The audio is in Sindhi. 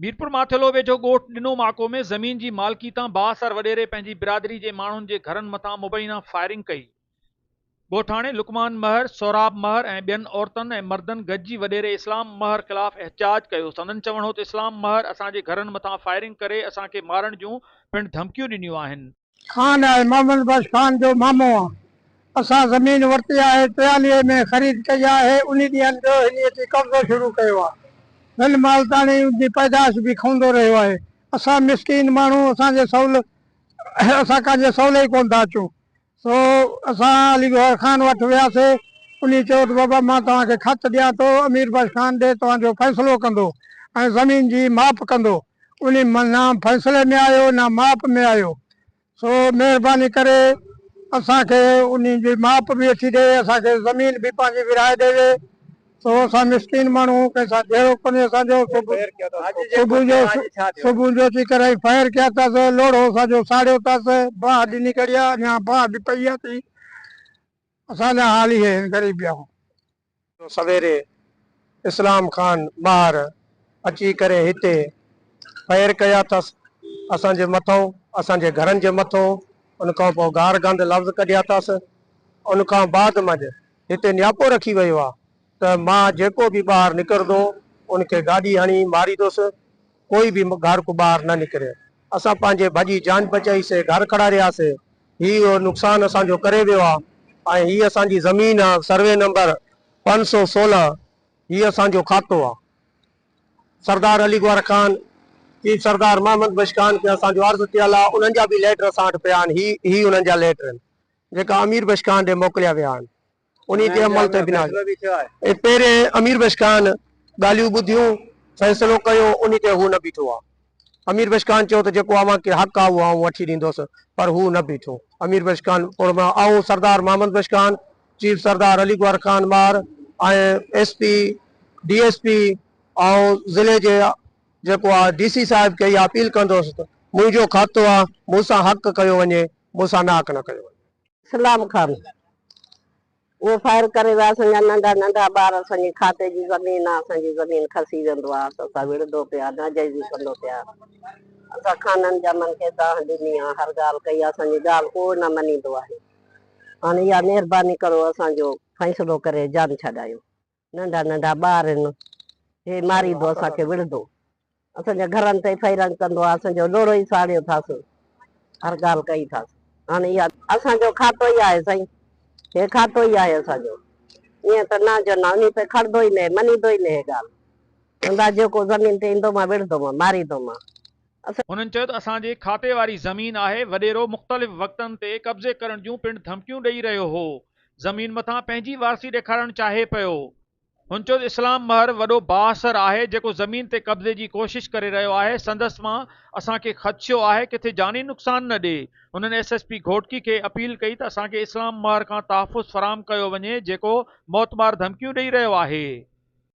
ميرپور ماٿيلو ويجهو ڳوٺ ڏنو ماڪو ۾ زمين جي مالڪي تان بااثر وڏيري پنهنجي برادري جي ماڻهن جي گهرن مٿان مبينا فائرنگ ڪئي. ڳوٺاڻي لقمان مهر، سهراب مهر ۽ ٻين عورتن ۽ مردن گڏجي وڏيري اسلام مهر خلاف احتجاج ڪيو. سندن چوڻ هو ته اسلام مهر اسان جي گهرن مٿان فائرنگ ڪري اسان کي مارڻ جون پڻ ڌمڪيون ڏنيون آهن. خان آهي محمد بخش خان جو مامو آ اسان زمين ورتي آهي ٽياليهه ۾ خريد ڪئي آهي انهي ڏينهن جو هني اچي قبضو شروع ڪيو آ هن مهل تاڻي ان جي پيدائش به کائندو رهيو آهي اسان مسڪين ماڻهو اسان جي سول اسان ڪنهن جي سولي ئي ڪونه ٿا اچون سو اسان علي گوهر خان وٽ وياسي، انهي چيو ته بابا مان توهان کي خط ڏيان ٿو، امير بخش خان ڏي توهان جو فيصلو ڪندو ۽ زمين جي ماپ ڪندو. انهي نه فيصلي ۾ آيو نه ماپ ۾ آيو. سو مهرباني ڪري اسان کي انهي جي ماپ به اچي ڏي، اسان کي زمين به پنهنجي ورهائي ڏيوي. سو اسان مسڪين ماڻهو ڪنهن سان جهيڙو ڪونهي اسان جو صبح جو صبح جو اچي ڪري فائر ڪيا اٿس لوڙهو اسان جو ساڙيو اٿس باهه ڏني ڪڙي آ اڃا باهه به پئي آ ٿي اسان جا حال اهي آهن غريب جا. سويري اسلام خان ٻاهر اچي ڪري هتي فائر ڪيا اٿس اسان جي مٿئون اسان جي گهرن جي مٿئون ان کان پوء گار گند لفظ ڪڍيا اٿس ان کان بعد منجهه هتي نياپو رکي ويو آ ته مان جيڪو به ٻاهر نڪرندو ان کي گاڏي هڻي ماريندس، ڪوئي به گهر کان ٻاهر نه نڪري. اسان پنهنجي ڀڄي جان بچائي سي گهر کڙا رهياسي. هي اهو نقصان اسان جو ڪري ويو آ ۽ هي اسان جي زمين آ سروي نمبر 516 هي اسان جو کاتو آ. سردار علي گوهر خان، چيف سردار محمد بخش خان کي اسان جو عرض ٿيل آ انهن جا به ليٽر اسان وٽ پيا آهن هي هي انهن جا ليٽر آهن. جيڪا امير بخش خان ڏي موڪليا ويا آهن انهي تي عمل ٿئي بنا پهرين امير بخش خان ڳالهيون ٻڌيون فيصلو ڪيو انهي تي هو نه بيٺو آهي امير بخش خان چيو ته جيڪو اوهان کي حق آهي اهو آئون وٺي ڏيندس پر هو نه بيٺو امير بخش خان آئون سردار محمد بخش خان چيف سردار علي گوهر خان مار ۽ S P D S P ۽ ضلعي جي جيڪو آهي ڊي سي صاحب کي اها اپيل ڪندس ته منهنجو کاتو آهي مون سان حق ڪيو وڃي مون سان ناحق نه ڪيو وڃي. سلام خان اهو فائر ڪري ويا اسان جا ننڍا ننڍا ٻار اسان جي کاتي جي زمين آ اسان جي زمين کسي ويندو آ اسان سان وڙهندو پيا ناجائزي ڪندو پيا اسان خانن ڄامن کي دانهن ڏني آ هر ڳالهه ڪئي آ اسان جي ڳالهه ڪو نه مڃيندو آهي هاڻي اها مهرباني ڪرو اسان جو فيصلو ڪري جان ڇڏايو. ننڍا ننڍا ٻار هن هي ماريندو اسان کي وڙهندو اسان جا گهرن تي فائرنگ ڪندو آ اسان جو لوڙهو ئي ساڙيو ٿاس هر ڳالهه ڪئي ٿاس هاڻي اها اسان جو کاتو ئي آهي سائين هي کاتو ئي آهي اسان جو ائين ته نه جو نه انهي تي کڙندو ئي نه مڃيندو ئي نه هي ڳالهه چوندا جيڪو زمين تي ايندو مان وڙهندو مان ماريندو مان. هنن چيو ته اسان جي کاتي واري زمين آهي، وڏيرو مختلف وقتن تي قبضي ڪرڻ جون پڻ ڌمڪيون ڏئي رهيو هو، زمين مٿان پنهنجي وارثي ڏيکارڻ چاهي پيو. هن چيو ته اسلام مهر وڏو بااثر آهي، جيڪو زمين تي قبضي جي ڪوشش ڪري رهيو آهي، سندس مان اسان کي خدشو آهي ڪٿي جاني نقصان نه ڏئي. هنن ايس ايس پي گهوٽڪي کي اپيل ڪئي ته اسان کي اسلام مهر کان تحفظ فراهم ڪيو وڃي، جيڪو موتمار ڌمڪيون ڏئي رهيو آهي.